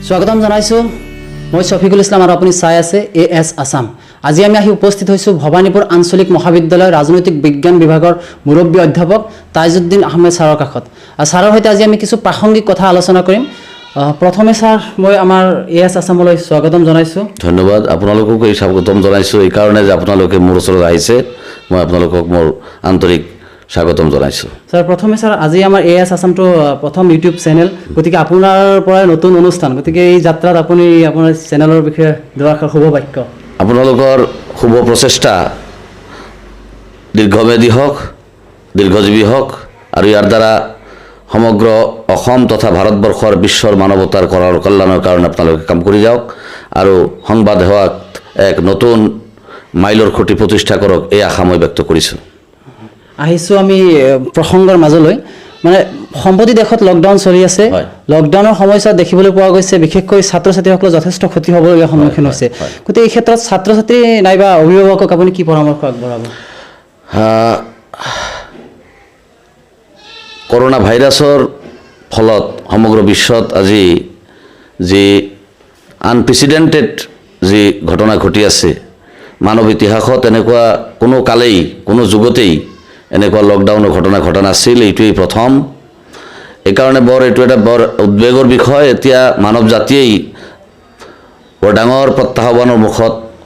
স্বাগতম জনাইছোঁ। মই শফিকুল ইছলাম আৰু আপুনি চাই আছে এ এছ আছাম। আজি আমি আহি উপস্থিত হৈছোঁ ভৱানীপুৰ আঞ্চলিক মহাবিদ্যালয়ৰ ৰাজনৈতিক বিজ্ঞান বিভাগৰ মুৰব্বী অধ্যাপক তাইজুদ্দিন আহমেদ ছাৰৰ কাষত আৰু ছাৰৰ সৈতে আজি আমি কিছু প্ৰাসংগিক কথা আলোচনা কৰিম। প্ৰথমে ছাৰ, মই আমাৰ এ এছ আছামলৈ স্বাগতম জনাইছোঁ। ধন্যবাদ। আপোনালোককো এই স্বাগতম জনাইছোঁ এইকাৰণে যে আপোনালোকে মোৰ ওচৰত আহিছে। মই আপোনালোকক মোৰ আন্তৰিক স্বাগতম জনাইছোঁ। ছাৰ, প্ৰথমে ছাৰ, আজি আমাৰ এ এছ আছামটো প্ৰথম ইউটিউব চেনেল, গতিকে আপোনাৰ পৰাই নতুন অনুষ্ঠান, গতিকে এই যাত্ৰাত আপুনি আপোনাৰ চেনেলৰ বিষয়ে দুআষাৰ শুভ বাক্য। আপোনালোকৰ শুভ প্ৰচেষ্টা দীৰ্ঘম্যাদী হওক, দীৰ্ঘজীৱী হওক আৰু ইয়াৰ দ্বাৰা সমগ্ৰ অসম তথা ভাৰতবৰ্ষৰ, বিশ্বৰ মানৱতাৰ কৰাৰ কল্যাণৰ কাৰণে আপোনালোকে কাম কৰি যাওক আৰু সংবাদ সেৱাত এক নতুন মাইলৰ খুঁটি প্ৰতিষ্ঠা কৰক, এই আশা মই ব্যক্ত কৰিছোঁ। আহিছোঁ আমি প্ৰসংগৰ মাজলৈ। মানে সম্প্ৰতি দেশত লকডাউন চলি আছে। লকডাউনৰ সময়ছোৱাত দেখিবলৈ পোৱা গৈছে, বিশেষকৈ ছাত্ৰ ছাত্ৰীসকলৰ যথেষ্ট ক্ষতি হ'বলগীয়া সন্মুখীন হৈছে। গতিকে এই ক্ষেত্ৰত ছাত্ৰ ছাত্ৰী নাইবা অভিভাৱকক আপুনি কি পৰামৰ্শ আগবঢ়াব? কৰোণা ভাইৰাছৰ ফলত সমগ্ৰ বিশ্বত আজি যি আনপ্ৰেচিডেণ্টেড যি ঘটনা ঘটি আছে, মানৱ ইতিহাসত এনেকুৱা কোনো কালেই, কোনো যুগতেই এনেকুৱা লকডাউনৰ ঘটনা ঘটা নাছিল। এইটোৱেই প্ৰথম। এইকাৰণে এইটো এটা বৰ উদ্বেগৰ বিষয়। এতিয়া মানৱ জাতিয়েই বৰ ডাঙৰ প্ৰত্যাহ্বানৰ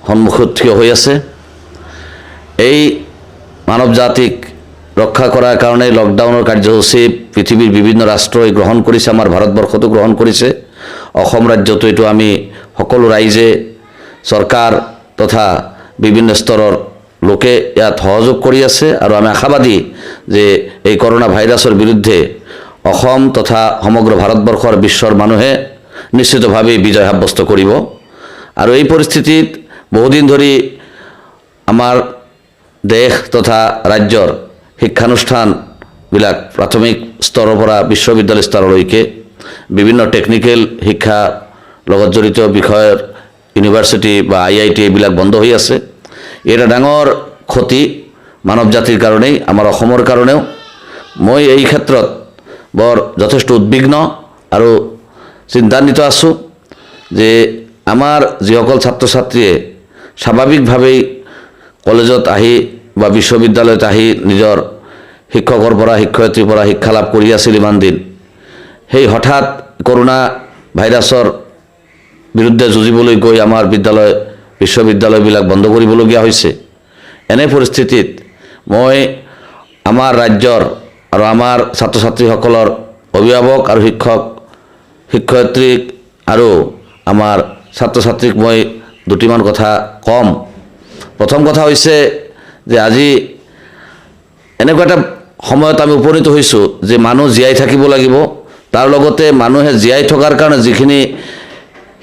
সন্মুখত থিয় হৈ আছে। এই মানৱ জাতিক ৰক্ষা কৰাৰ কাৰণে লকডাউনৰ কাৰ্যসূচী পৃথিৱীৰ বিভিন্ন ৰাষ্ট্ৰই গ্ৰহণ কৰিছে। আমাৰ ভাৰতবৰ্ষতো গ্ৰহণ কৰিছে। অসম ৰাজ্যতো এইটো আমি সকলো ৰাইজে, চৰকাৰ তথা বিভিন্ন স্তৰৰ লোকে ইয়াত সহযোগ কৰি আছে আৰু আমি আশাবাদী যে এই কৰোণা ভাইৰাছৰ বিৰুদ্ধে অসম তথা সমগ্ৰ ভাৰতবৰ্ষৰ, বিশ্বৰ মানুহে নিশ্চিতভাৱেই বিজয় সাব্যস্ত কৰিব। আৰু এই পৰিস্থিতিত বহুদিন ধৰি আমাৰ দেশ তথা ৰাজ্যৰ শিক্ষানুষ্ঠানবিলাক প্ৰাথমিক স্তৰৰ পৰা বিশ্ববিদ্যালয় স্তৰলৈকে বিভিন্ন টেকনিকেল শিক্ষা লগত জড়িত বিষয়ৰ ইউনিভাৰ্চিটি বা আইআইটি, এইবিলাক বন্ধ হৈ আছে। এই এটা ডাঙৰ ক্ষতি মানৱ জাতিৰ কাৰণেই, আমাৰ অসমৰ কাৰণেও। মই এই ক্ষেত্ৰত বৰ যথেষ্ট উদ্বিগ্ন আৰু চিন্তান্বিত আছোঁ যে আমাৰ যিসকল ছাত্ৰ ছাত্ৰীয়ে স্বাভাৱিকভাৱেই কলেজত আহি বা বিশ্ববিদ্যালয়ত আহি নিজৰ শিক্ষকৰ পৰা, শিক্ষয়িত্ৰীৰ পৰা শিক্ষা লাভ কৰি আছিল ইমান দিন, সেই হঠাৎ কৰোণা ভাইৰাছৰ বিৰুদ্ধে যুঁজিবলৈ গৈ আমাৰ বিদ্যালয়, বিশ্ববিদ্যালয়বিলাক বন্ধ কৰিবলগীয়া হৈছে। এনে পৰিস্থিতিত মই আমাৰ ৰাজ্যৰ আৰু আমাৰ ছাত্ৰ ছাত্ৰীসকলৰ অভিভাৱক আৰু শিক্ষক শিক্ষয়িত্ৰীক আৰু আমাৰ ছাত্ৰ ছাত্ৰীক মই দুটিমান কথা ক'ম। প্ৰথম কথা হৈছে যে আজি এনেকুৱা এটা সময়ত আমি উপনীত হৈছোঁ যে মানুহ জীয়াই থাকিব লাগিব। তাৰ লগতে মানুহে জীয়াই থকাৰ কাৰণে যিখিনি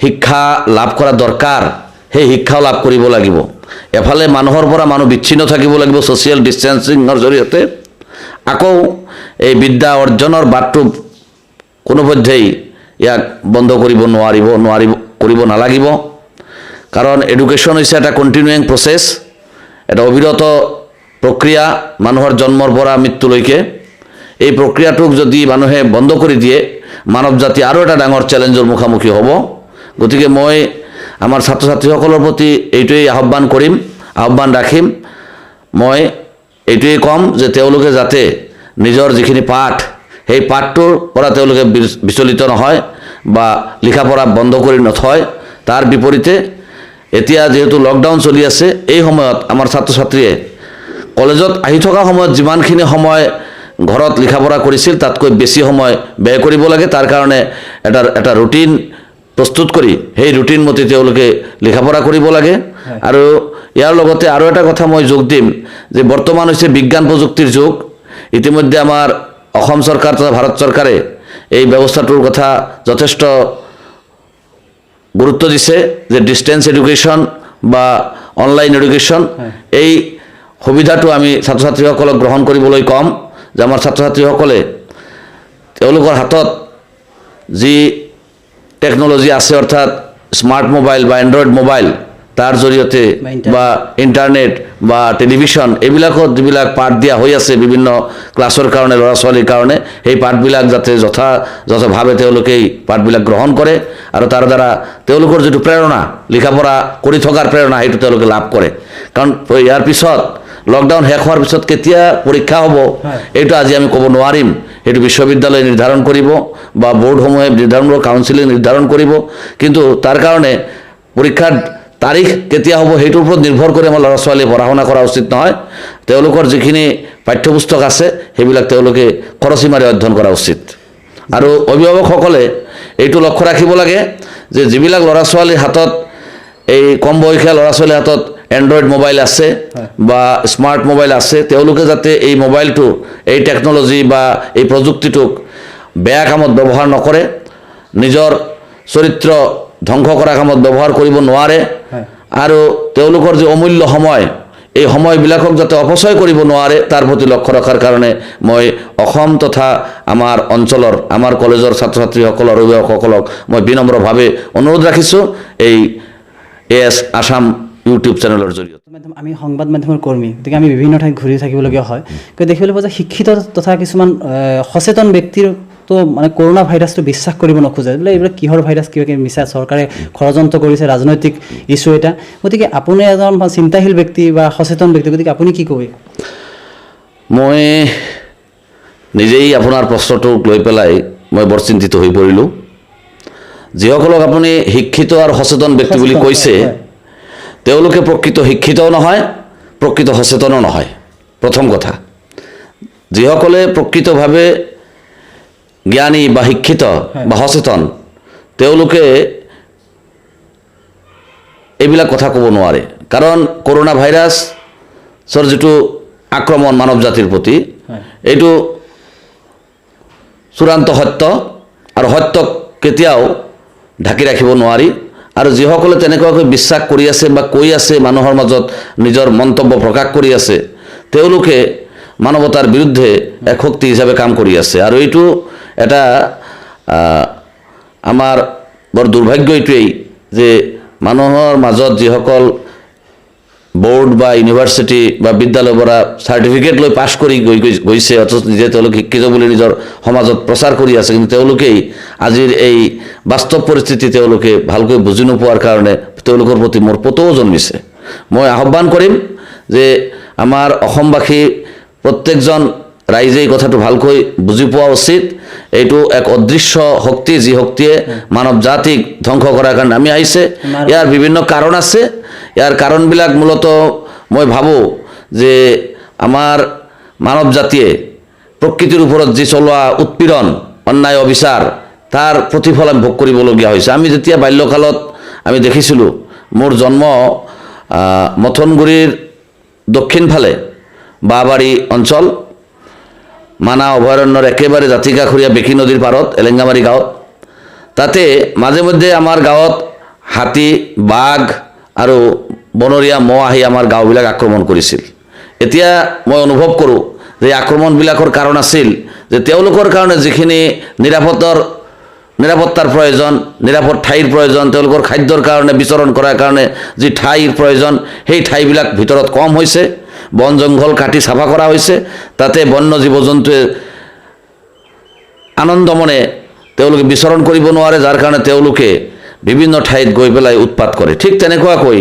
শিক্ষা লাভ কৰা দৰকাৰ, সেই শিক্ষাও লাভ কৰিব লাগিব। এফালে মানুহৰ পৰা মানুহ বিচ্ছিন্ন থাকিব লাগিব ছ'চিয়েল ডিষ্টেঞ্চিঙৰ জৰিয়তে, আকৌ এই বিদ্যা অৰ্জনৰ বাটটো কোনোপধ্যেই ইয়াক বন্ধ কৰিব নোৱাৰিব নোৱাৰিব কৰিব নালাগিব। কাৰণ এডুকেশ্যন হৈছে এটা কণ্টিনিউইং প্ৰচেছ, এটা অবিৰত প্ৰক্ৰিয়া মানুহৰ জন্মৰ পৰা মৃত্যুলৈকে। এই প্ৰক্ৰিয়াটোক যদি মানুহে বন্ধ কৰি দিয়ে, মানৱ জাতি আৰু এটা ডাঙৰ চেলেঞ্জৰ মুখামুখি হ'ব। গতিকে মই আমাৰ ছাত্ৰ ছাত্ৰীসকলৰ প্ৰতি এইটোৱেই আহ্বান কৰিম, আহ্বান ৰাখিম। মই এইটোৱেই ক'ম যে তেওঁলোকে যাতে নিজৰ যিখিনি পাঠ, সেই পাঠটোৰ পৰা তেওঁলোকে বিচলিত নহয় বা লিখা পঢ়া বন্ধ কৰি নথয়। তাৰ বিপৰীতে এতিয়া যিহেতু লকডাউন চলি আছে, এই সময়ত আমাৰ ছাত্ৰ ছাত্ৰীয়ে কলেজত আহি থকা সময়ত যিমানখিনি সময় ঘৰত লিখা পঢ়া কৰিছিল, তাতকৈ বেছি সময় ব্যয় কৰিব লাগে। তাৰ কাৰণে এটা এটা ৰুটিন প্ৰস্তুত কৰি সেই ৰুটিন মতে তেওঁলোকে লিখা পঢ়া কৰিব লাগে। আৰু ইয়াৰ লগতে আৰু এটা কথা মই যোগ দিম যে বৰ্তমান হৈছে বিজ্ঞান প্ৰযুক্তিৰ যুগ। ইতিমধ্যে আমাৰ অসম চৰকাৰ তথা ভাৰত চৰকাৰে এই ব্যৱস্থাটোৰ কথা যথেষ্ট গুৰুত্ব দিছে যে ডিষ্টেঞ্চ এডুকেশ্যন বা অনলাইন এডুকেশ্যন, এই সুবিধাটো আমি ছাত্ৰ ছাত্ৰীসকলক গ্ৰহণ কৰিবলৈ ক'ম যে আমাৰ ছাত্ৰ ছাত্ৰীসকলে তেওঁলোকৰ হাতত যি টেকন'লজি আছে, অৰ্থাৎ স্মাৰ্ট মোবাইল বা এণ্ড্ৰইড মোবাইল, তাৰ জৰিয়তে বা ইণ্টাৰনেট। বা ইণ্টাৰনেট বা টেলিভিশ্যন এইবিলাকত যিবিলাক পাঠ দিয়া হৈ আছে বিভিন্ন ক্লাছৰ কাৰণে, ল'ৰা ছোৱালীৰ কাৰণে, সেই পাঠবিলাক যাতে যথাযথভাৱে তেওঁলোকে এই পাঠবিলাক গ্ৰহণ কৰে আৰু তাৰ দ্বাৰা তেওঁলোকৰ যিটো প্ৰেৰণা, লিখা পঢ়া কৰি থকাৰ প্ৰেৰণা, সেইটো তেওঁলোকে লাভ কৰে। কাৰণ ইয়াৰ পিছত লকডাউন শেষ হোৱাৰ পিছত কেতিয়া পৰীক্ষা হ'ব এইটো আজি আমি ক'ব নোৱাৰিম। সেইটো বিশ্ববিদ্যালয়ে নিৰ্ধাৰণ কৰিব বা বৰ্ডসমূহে নিৰ্ধাৰণ কৰিব, কাউন্সিলে নিৰ্ধাৰণ কৰিব। কিন্তু তাৰ কাৰণে পৰীক্ষাৰ তাৰিখ কেতিয়া হ'ব সেইটোৰ ওপৰত নিৰ্ভৰ কৰি আমাৰ ল'ৰা ছোৱালীয়ে পঢ়া শুনা কৰা উচিত নহয়। তেওঁলোকৰ যিখিনি পাঠ্যপুস্তক আছে সেইবিলাক তেওঁলোকে খৰচী মাৰি অধ্যয়ন কৰা উচিত। আৰু অভিভাৱকসকলে এইটো লক্ষ্য ৰাখিব লাগে যে যিবিলাক ল'ৰা ছোৱালীৰ হাতত, এই কম বয়সীয়া ল'ৰা ছোৱালীৰ হাতত এণ্ড্ৰইড মোবাইল আছে বা স্মাৰ্ট মোবাইল আছে, তেওঁলোকে যাতে এই মোবাইলটো, এই টেকন'লজি বা এই প্ৰযুক্তিটোক বেয়া কামত ব্যৱহাৰ নকৰে, নিজৰ চৰিত্ৰ ধ্বংস কৰা কামত ব্যৱহাৰ কৰিব নোৱাৰে আৰু তেওঁলোকৰ যি অমূল্য সময়, এই সময়বিলাকক যাতে অপচয় কৰিব নোৱাৰে তাৰ প্ৰতি লক্ষ্য ৰখাৰ কাৰণে মই অসম তথা আমাৰ অঞ্চলৰ, আমাৰ কলেজৰ ছাত্ৰ ছাত্ৰীসকলৰ অভিভাৱকসকলক মই বিনম্ৰভাৱে অনুৰোধ ৰাখিছোঁ এই এ এছ আছাম ইউটিউব চেনেলৰ জৰিয়তে। মাধ্যম, আমি সংবাদ মাধ্যমৰ কৰ্মী, গতিকে আমি বিভিন্ন ঠাইত ঘূৰি থাকিবলগীয়া হয়। গতিকে দেখিবলৈ পোৱা যায় শিক্ষিত তথা কিছুমান সচেতন ব্যক্তিৰ তো মানে কৰোণা ভাইৰাছটো বিশ্বাস কৰিব নোখোজে, বোলে এইবিলাক কিহৰ ভাইৰাছ, কিবা কিবি মিছা চৰকাৰে ষড়যন্ত্ৰ কৰিছে, ৰাজনৈতিক ইছ্যু এটা। গতিকে আপুনি এজন চিন্তাশীল ব্যক্তি বা সচেতন ব্যক্তি, গতিকে আপুনি কি ক'ব? মই নিজেই আপোনাৰ প্ৰশ্নটোক লৈ পেলাই মই বৰ চিন্তিত হৈ পৰিলোঁ। যিসকলক আপুনি শিক্ষিত আৰু সচেতন ব্যক্তি বুলি সচেতন, কৈছে, হয়। তেওঁলোকে প্ৰকৃত শিক্ষিতও নহয়, প্ৰকৃত সচেতনো নহয়। প্ৰথম কথা, যিসকলে প্ৰকৃতভাৱে জ্ঞানী বা শিক্ষিত বা সচেতন, তেওঁলোকে এইবিলাক কথা ক'ব নোৱাৰে। কাৰণ কৰোণা ভাইৰাছৰ যিটো আক্ৰমণ মানৱ জাতিৰ প্ৰতি, এইটো চূড়ান্ত সত্য আৰু সত্যক কেতিয়াও ঢাকি ৰাখিব নোৱাৰি। আৰু যিসকলে তেনেকুৱাকৈ বিশ্বাস কৰি আছে বা কৈ আছে, মানুহৰ মাজত নিজৰ মন্তব্য প্ৰকাশ কৰি আছে, তেওঁলোকে মানৱতাৰ বিৰুদ্ধে এক শক্তি হিচাপে কাম কৰি আছে। আৰু এইটো এটা আমাৰ বৰ দুৰ্ভাগ্য এইটোৱেই যে মানুহৰ মাজত যিসকল বৰ্ড বা ইউনিভাৰ্চিটি বা বিদ্যালয়ৰ পৰা চাৰ্টিফিকেট লৈ পাছ কৰি গৈ গৈ গৈছে, অথচ নিজে তেওঁলোক শিক্ষিত বুলি নিজৰ সমাজত প্ৰচাৰ কৰি আছে, কিন্তু তেওঁলোকেই আজিৰ এই বাস্তৱ পৰিস্থিতি তেওঁলোকে ভালকৈ বুজি নোপোৱাৰ কাৰণে তেওঁলোকৰ প্ৰতি মোৰ পুতৌও জন্মিছে। মই আহ্বান কৰিম যে আমাৰ অসমবাসী প্ৰত্যেকজন ৰাইজে এই কথাটো ভালকৈ বুজি পোৱা উচিত। এইটো এক অদৃশ্য শক্তি, যি শক্তিয়ে মানৱ জাতিক ধ্বংস কৰাৰ কাৰণে নামি আহিছে। ইয়াৰ বিভিন্ন কাৰণ আছে। ইয়াৰ কাৰণবিলাক মূলতঃ মই ভাবোঁ যে আমাৰ মানৱ জাতিয়ে প্ৰকৃতিৰ ওপৰত যি চলোৱা উৎপীড়ন, অন্যায়, অবিচাৰ, তাৰ প্ৰতিফল আমি ভোগ কৰিবলগীয়া হৈছে। আমি যেতিয়া বাল্যকালত আমি দেখিছিলোঁ, মোৰ জন্ম মথনগুৰিৰ দক্ষিণ ফালে বাঁহবাৰী অঞ্চল, মানাহ অভয়াৰণ্যৰ একেবাৰে দাঁতিকাষৰীয়া বেকী নদীৰ পাৰত এলেঙ্গামাৰী গাঁৱত। তাতে মাজে মধ্যে আমাৰ গাঁৱত হাতী, বাঘ আৰু বনৰীয়া মহ আহি আমাৰ গাঁওবিলাক আক্ৰমণ কৰিছিল। এতিয়া মই অনুভৱ কৰোঁ যে এই আক্ৰমণবিলাকৰ কাৰণ আছিল যে তেওঁলোকৰ কাৰণে যিখিনি নিৰাপত্তাৰ প্ৰয়োজন, নিৰাপদ ঠাইৰ প্ৰয়োজন, তেওঁলোকৰ খাদ্যৰ কাৰণে বিচৰণ কৰাৰ কাৰণে যি ঠাইৰ প্ৰয়োজন, সেই ঠাইবিলাক ভিতৰত কম হৈছে। বন জংঘল কাটি চাফা কৰা হৈছে, তাতে বন্য জীৱ জন্তুৱে আনন্দমনে তেওঁলোকে বিচৰণ কৰিব নোৱাৰে, যাৰ কাৰণে তেওঁলোকে বিভিন্ন ঠাইত গৈ পেলাই উৎপাত কৰে। ঠিক তেনেকুৱাকৈ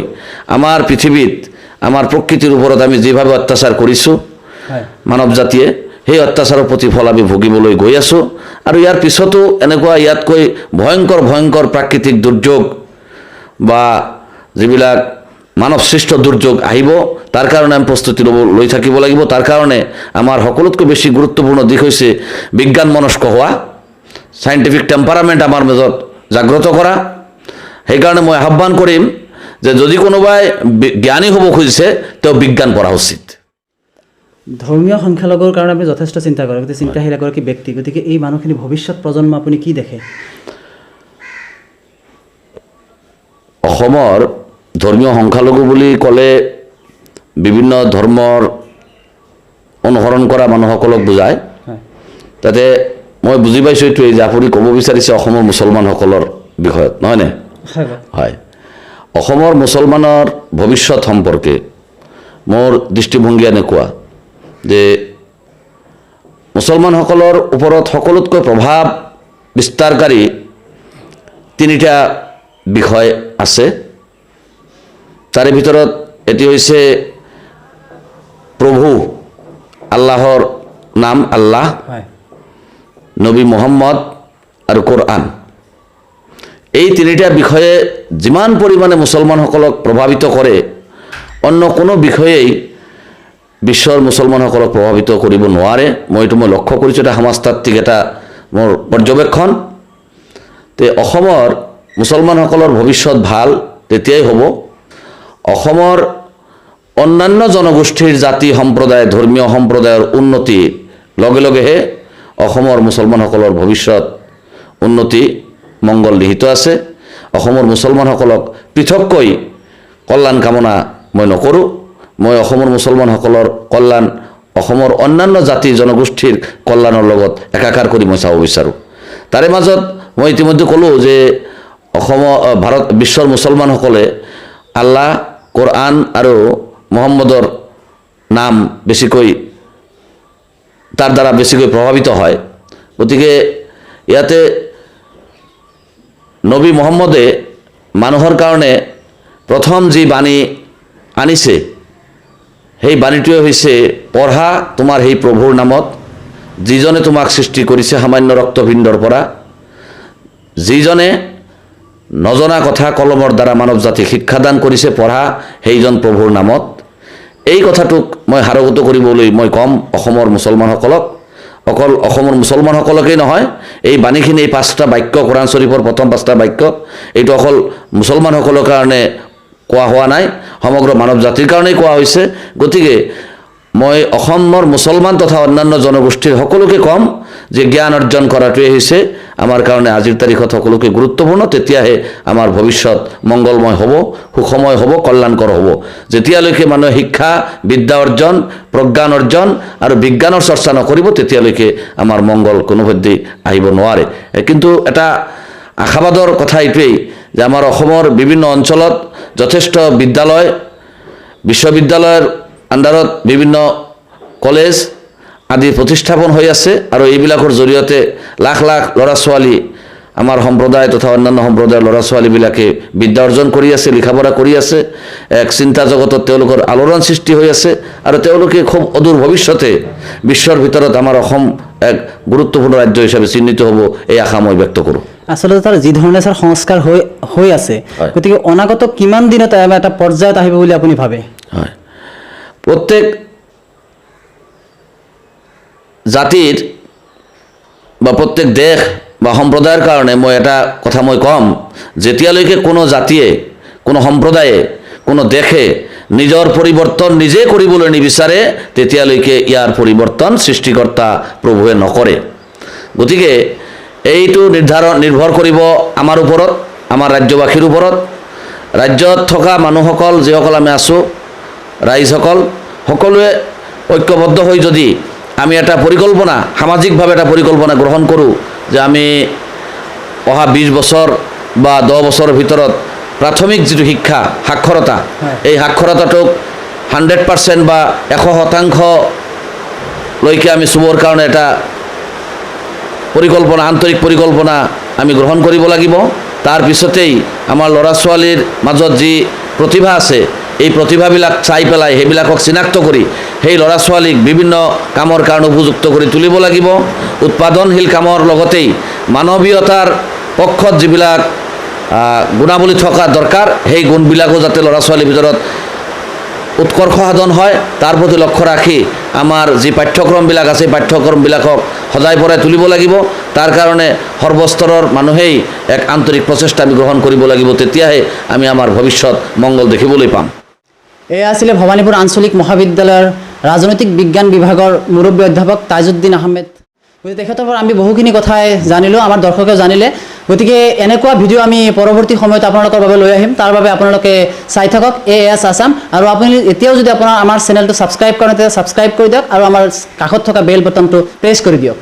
আমাৰ পৃথিৱীত আমাৰ প্ৰকৃতিৰ ওপৰত আমি যিভাৱে অত্যাচাৰ কৰিছোঁ মানৱ জাতিয়ে, সেই অত্যাচাৰৰ প্ৰতিফল আমি ভুগিবলৈ গৈ আছোঁ। আৰু ইয়াৰ পিছতো এনেকুৱা ইয়াতকৈ ভয়ংকৰ ভয়ংকৰ প্ৰাকৃতিক দুৰ্যোগ বা যিবিলাক মানৱ সৃষ্ট দুৰ্যোগ আহিব, তাৰ কাৰণে আমি প্ৰস্তুতি লৈ থাকিব লাগিব। তাৰ কাৰণে আমাৰ সকলোতকৈ বেছি গুৰুত্বপূৰ্ণ দিশ হৈছে বিজ্ঞান মনস্ক হোৱা, চাইণ্টিফিক টেম্পাৰামেণ্ট আমাৰ মাজত জাগ্ৰত কৰা। সেইকাৰণে মই আহ্বান কৰিম যে যদি কোনোবাই জ্ঞানী হ'ব খুজিছে, তেওঁ বিজ্ঞান পঢ়া উচিত। ধৰ্মীয় সংখ্যালঘুৰ কাৰণে আপুনি যথেষ্ট চিন্তা কৰে, গতিকে চিন্তাশীল এগৰাকী ব্যক্তি, গতিকে এই মানুহখিনি ভৱিষ্যত প্ৰজন্ম আপুনি কি দেখে? অসমৰ ধৰ্মীয় সংখ্যালঘু বুলি ক'লে বিভিন্ন ধৰ্মৰ অনুসৰণ কৰা মানুহসকলক বুজায়। তাতে মই বুজি পাইছোঁ এইটোৱেই যে আপুনি ক'ব বিচাৰিছে অসমৰ মুছলমানসকলৰ বিষয়ত, নহয়নে? হয়। হয়। অসমৰ মুছলমানৰ ভৱিষ্যত সম্পৰ্কে মোৰ দৃষ্টিভংগী এনেকুৱা যে মুছলমানসকলৰ ওপৰত সকলোতকৈ প্ৰভাৱ বিস্তাৰকাৰী তিনিটা বিষয় আছে। তাৰে ভিতৰত এটি হৈছে প্ৰভু আল্লাহৰ নাম আল্লাহ, নবী মোহাম্মদ আৰু কোৰআন। এই তিনিটা বিষয়ে যিমান পৰিমাণে মুছলমানসকলক প্ৰভাৱিত কৰে, অন্য কোনো বিষয়েই বিশ্বৰ মুছলমানসকলক প্ৰভাৱিত কৰিব নোৱাৰে। মই এইটো লক্ষ্য কৰিছোঁ, এটা সমাজতাত্ত্বিক এটা মোৰ পৰ্যবেক্ষণ। তে অসমৰ মুছলমানসকলৰ ভৱিষ্যত ভাল তেতিয়াই হ'ব, অসমৰ অন্যান্য জনগোষ্ঠীৰ জাতি সম্প্ৰদায় ধৰ্মীয় সম্প্ৰদায়ৰ উন্নতি লগে লগেহে অসমৰ মুছলমানসকলৰ ভৱিষ্যত উন্নতি মংগল নিহিত আছে। অসমৰ মুছলমানসকলক পৃথককৈ কল্যাণ কামনা মই নকৰোঁ। মই অসমৰ মুছলমানসকলৰ কল্যাণ অসমৰ অন্যান্য জাতি জনগোষ্ঠীৰ কল্যাণৰ লগত একাকাৰ কৰি মই চাব বিচাৰোঁ। তাৰে মাজত মই ইতিমধ্যে ক'লোঁ যে অসম ভাৰত বিশ্বৰ মুছলমানসকলে আল্লাহ, কোৰআন আৰু মহম্মদৰ নাম বেছিকৈ তাৰ দ্বাৰা বেছিকৈ প্ৰভাৱিত হয়। গতিকে ইয়াতে নবী মহম্মদে মানুহৰ কাৰণে প্ৰথম যি বাণী আনিছে, সেই বাণীটোৱে হৈছে পঢ়া তোমাৰ সেই প্ৰভুৰ নামত যিজনে তোমাক সৃষ্টি কৰিছে সামান্য ৰক্তপিণ্ডৰ পৰা, যিজনে নজনা কথা কলমৰ দ্বাৰা মানৱ জাতিক শিক্ষাদান কৰিছে, পঢ়া সেইজন প্ৰভুৰ নামত। এই কথাটোক মই সাৰোগত কৰিবলৈ মই ক'ম অসমৰ মুছলমানসকলক, অকল অসমৰ মুছলমানসকলকেই নহয়, এই বাণীখিনি, এই পাঁচটা বাক্য, কোৰআন শ্বৰীফৰ প্ৰথম পাঁচটা বাক্য, এইটো অকল মুছলমানসকলৰ কাৰণে কোৱা হোৱা নাই, সমগ্ৰ মানৱ জাতিৰ কাৰণেই কোৱা হৈছে। গতিকে মই অসমৰ মুছলমান তথা অন্যান্য জনগোষ্ঠীৰ সকলোকে ক'ম যে জ্ঞান অৰ্জন কৰাটোৱে হৈছে আমাৰ কাৰণে আজিৰ তাৰিখত সকলোকে গুৰুত্বপূৰ্ণ। তেতিয়াহে আমাৰ ভৱিষ্যত মংগলময় হ'ব, সুখময় হ'ব, কল্যাণকৰ হ'ব। যেতিয়ালৈকে মানুহে শিক্ষা বিদ্যা অৰ্জন, প্ৰজ্ঞান অৰ্জন আৰু বিজ্ঞানৰ চৰ্চা নকৰিব, তেতিয়ালৈকে আমাৰ মংগল কোনোপধ্যেই আহিব নোৱাৰে। কিন্তু এটা আশাবাদৰ কথা এইটোৱেই যে আমাৰ অসমৰ বিভিন্ন অঞ্চলত যথেষ্ট বিদ্যালয়, বিশ্ববিদ্যালয়ৰ আণ্ডাৰত বিভিন্ন কলেজ আদি প্ৰতিস্থাপন হৈ আছে আৰু এইবিলাকৰ জৰিয়তে লাখ লাখ ল'ৰা ছোৱালী, আমাৰ সম্প্ৰদায় তথা অন্যান্য সম্প্ৰদায়ৰ ল'ৰা ছোৱালীবিলাকে বিদ্যা অৰ্জন কৰি আছে, লিখা পঢ়া কৰি আছে। এক চিন্তা জগতত তেওঁলোকৰ আলোড়ন সৃষ্টি হৈ আছে আৰু তেওঁলোকে খুব অদূৰ ভৱিষ্যতে বিশ্বৰ ভিতৰত আমাৰ অসম এক গুৰুত্বপূৰ্ণ ৰাজ্য হিচাপে চিহ্নিত হ'ব, এই আশা মই ব্যক্ত কৰোঁ। আচলতে তাৰ যি ধৰণে ছাৰ সংস্কাৰ হৈ হৈ আছে, গতিকে অনাগত কিমান দিনত এটা পৰ্যায়ত আহিব বুলি আপুনি ভাবে? হয়, প্ৰত্যেক জাতিৰ বা প্ৰত্যেক দেশ বা সম্প্ৰদায়ৰ কাৰণে মই এটা কথা মই ক'ম, যেতিয়ালৈকে কোনো জাতিয়ে, কোনো সম্প্ৰদায়ে, কোনো দেশে নিজৰ পৰিৱৰ্তন নিজে কৰিবলৈ নিবিচাৰে, তেতিয়ালৈকে ইয়াৰ পৰিৱৰ্তন সৃষ্টিকৰ্তা প্ৰভুৱে নকৰে। গতিকে এইটো নিৰ্ভৰ কৰিব আমাৰ ওপৰত, আমাৰ ৰাজ্যবাসীৰ ওপৰত। ৰাজ্যত থকা মানুহসকল, যিসকল আমি আছোঁ, ৰাইজসকল সকলোৱে ঐক্যবদ্ধ হৈ যদি আমি এটা পৰিকল্পনা, সামাজিকভাৱে এটা পৰিকল্পনা গ্ৰহণ কৰোঁ যে আমি অহা 20 বছৰ বা 10 বছৰৰ ভিতৰত প্ৰাথমিক যিটো শিক্ষা, সাক্ষৰতা, এই সাক্ষৰতাটোক 100% বা 100%লৈকে আমি চুবৰ কাৰণে এটা পৰিকল্পনা, আন্তৰিক পৰিকল্পনা আমি গ্ৰহণ কৰিব লাগিব। তাৰ পিছতেই আমাৰ ল'ৰা ছোৱালীৰ মাজত যি প্ৰতিভা আছে, এই প্ৰতিভাবিলাক চাই পেলাই সেইবিলাকক চিনাক্ত কৰি সেই ল'ৰা ছোৱালীক বিভিন্ন কামৰ কাৰণে উপযুক্ত কৰি তুলিব লাগিব। উৎপাদনশীল কামৰ লগতেই মানৱীয়তাৰ পক্ষত যিবিলাক গুণাৱলী থকা দৰকাৰ, সেই গুণবিলাকো যাতে ল'ৰা ছোৱালীৰ ভিতৰত উৎকৰ্ষ সাধন হয়, তাৰ প্ৰতি লক্ষ্য ৰাখি আমাৰ যি পাঠ্যক্ৰমবিলাক আছে, পাঠ্যক্ৰমবিলাকক সজাই পৰাই তুলিব লাগিব। তাৰ কাৰণে সৰ্বস্তৰৰ মানুহেই এক আন্তৰিক প্ৰচেষ্টা আমি গ্ৰহণ কৰিব লাগিব, তেতিয়াহে আমি আমাৰ ভৱিষ্যত মংগল দেখিবলৈ পাম। এয়া আছিলে ভৱানীপুৰ আঞ্চলিক মহাবিদ্যালয়ৰ ৰাজনৈতিক বিজ্ঞান বিভাগৰ মুৰব্বী অধ্যাপক তাজুদ্দিন আহমেদ। গতিকে তেখেতৰ পৰা আমি বহুখিনি কথাই জানিলোঁ, আমাৰ দৰ্শকেও জানিলে। গতিকে এনেকুৱা ভিডিঅ' আমি পৰৱৰ্তী সময়ত আপোনালোকৰ বাবে লৈ আহিম, তাৰ বাবে আপোনালোকে চাই থাকক এ এছ আছাম। আৰু আপুনি এতিয়াও যদি আপোনাৰ আমাৰ চেনেলটো ছাবস্ক্ৰাইব কৰে, তেতিয়া ছাবস্ক্ৰাইব কৰি দিয়ক আৰু আমাৰ কাষত থকা বেল বটনটো প্ৰেছ কৰি দিয়ক।